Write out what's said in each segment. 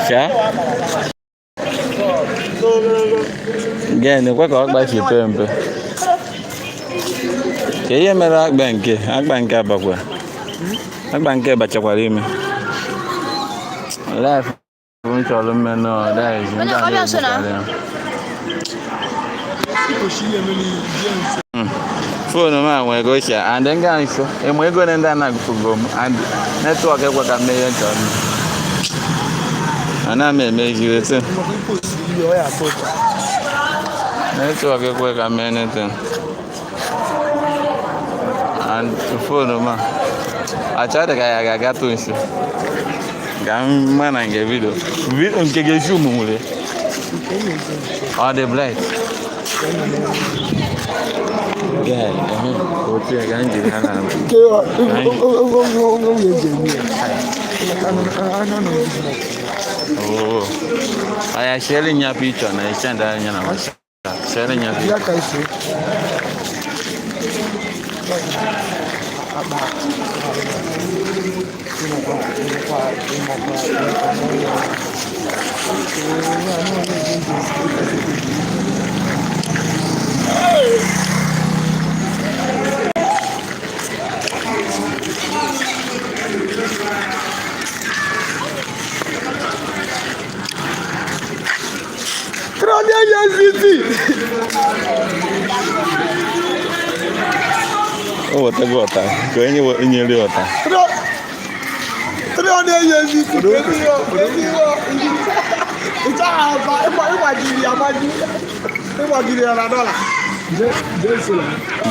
Sha? Gịnị kwe ka ọkpa si pee mpe? Ka ihe mere akpa nke abakwa akpa nke bachakwara ime. Life m chọrọ mme nọ that is ndị a na-egbukarị ya. Phone m a nwere ka o si and nga nso ịma ego na ndị a na-agụpụgo m and network ekwe ka m mee ihe nchọrọ ime. Ana m emezi etu network ekwe ka m mee anything and phone m a achọghị ka ya ga-agatụ nso ka m ma na nke video nke ga-esi ụmụ nwere ọ dị bright. Guy, otu ya ka m jiri ha na Oh. Aya share nya picture na send anya na WhatsApp. Share nya picture. O wetago ọta ka onye nyere ọta.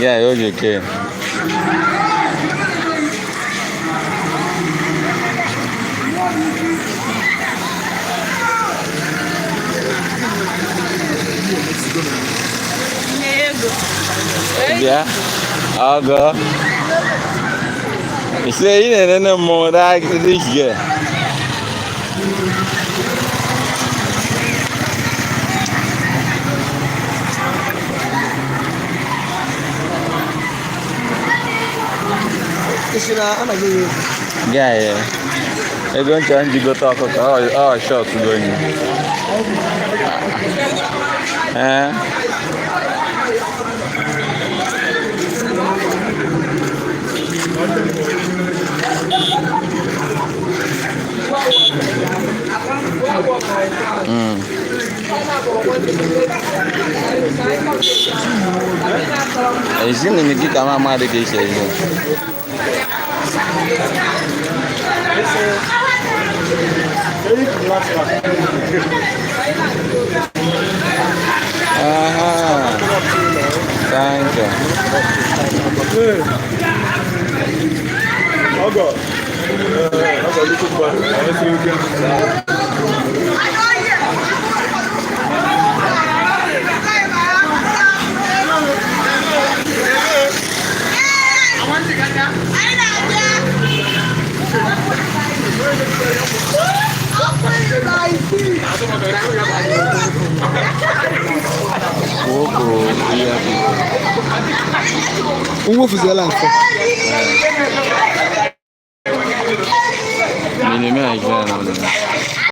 Guy, o ji ke. Bịa, ọgọ. Ise ị na-enene mmọnwụ that this girl. Guy, ego nchọ nji gote ọkụkọ ọ short gonye. Ee. Ezinụlọ gị ka m ama dị ka esi ezi. Aha. Thank you. Ọgọ. Ọgọ nnukwu mma. Anyị siri ike. Kwuo ihe Nwofuziela mfe.